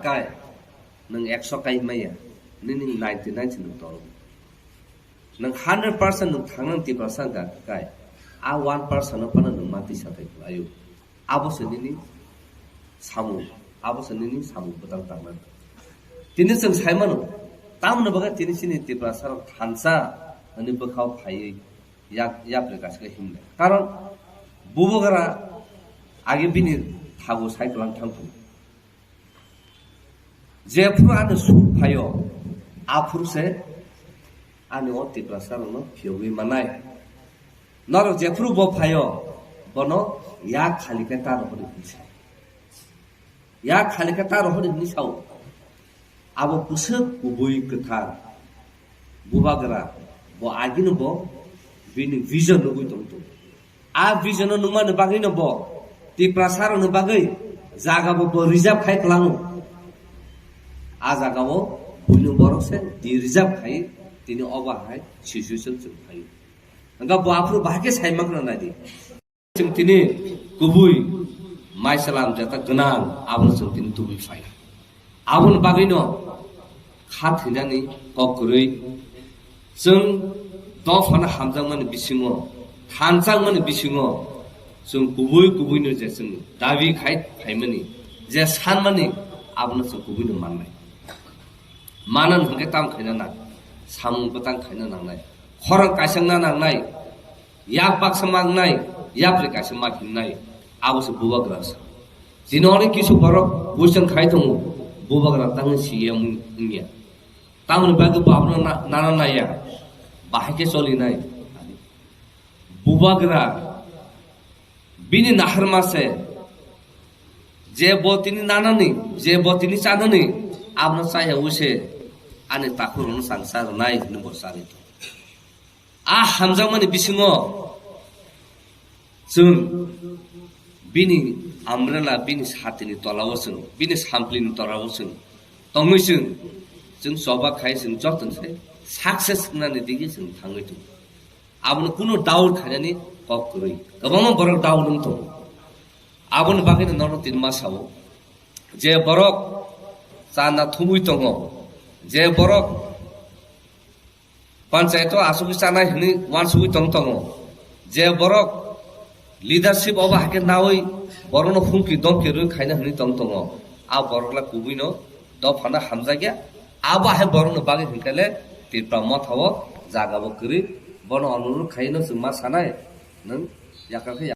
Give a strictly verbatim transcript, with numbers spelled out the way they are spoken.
Kai, nwng ekso kai maya, nini ninety nine se nwng tong. Nwng hundred percent nwng thangnang Tiprasa wngkha kai, a one percent no phano nwng ma tisa thai khlaio. Abo se nini samung, abo se nini samung bwtang tangmani. Tini chwng sai mano, tamoni bagwi tini chini Tiprasa rok thansa hwnwi bwkhao phaiwi yak, yapri kaisa khe himle. Karon bubagra age bini thago sai kwlang thang phuru. Jephuru ani sur phaio, aphuru se ani o Tiprasa rokno phiyogwi manai. Norok jephuru bo phaio, bono yak khali khe ta rohori hwnwi sa. Yak khali khe ta rohori hwnwi sao. Abo bwswk kubui kwthar bubagra, bo agini bo bini vision nugwi tong tong. A vision no nungmani bagwi no bo Tiprasa rokni bagwi jaga bo, bo reserve khai kwlango. A jaga o buino borok se di reserve khai tini obo hai situation chwng phaio. Hwnkha bo aphuru bahai khe sai mankha nai di. Chwng tini kubui maisalam jeta gwnang abono chwng tini tubui phai. Aboni bagwino kha thwinani kok kwrwi. Chwng dophano hamjakmani bisingo, thanjakmani bisingo chwng kubui kubuino je chwng dabi khai phaimani, je sanmani abono chwng kubuino mannai. Manan hwnkhe tam khaina nang, samung bwtang khaina nangnai, khorang kaisangna nangnai, yak baksa mangnai, yapri kaisa ma himnai, abo se bubagra sa. Chini onek kisu borok question khai tongo, bubagra tangwi C M wngya. Tamoni bagwi bo abono na-, nana naiya, bahai khe cholinai. Bubagra bini naharma se, je bo tini nanani, je bo tini chanani, abono chaya wi se ani takhurokno chang cha rwnai hwnwi bo chari tongo. A hamjakmani bisingo chwng bini umbrella, bini satini tolao chwng, bini samplini tolao chwng tongwi chwng, chwng choba khai chwng joto se success wngnani dige chwng thangwi tongo. Abono kunu doubt khainani kok kwrwi. Kwbangma borok doubt wng tongo. Aboni bagwino nono tini ma sao, je borok chana thumwi tongo, je borok panchayat o asugwi chanai hwnwi uansugwi tong tongo, je borok leadership obo haikhe nawi borokno humki domki rwi khaina hwnwi tong tongo, a borokla kubuino dophano hamjakya. Abo hai borokni bagwi hwnkhe le Tipra Motha o jaga bo kwrwi, bono onurudh khaino chwng ma sanai, nwng yakar khe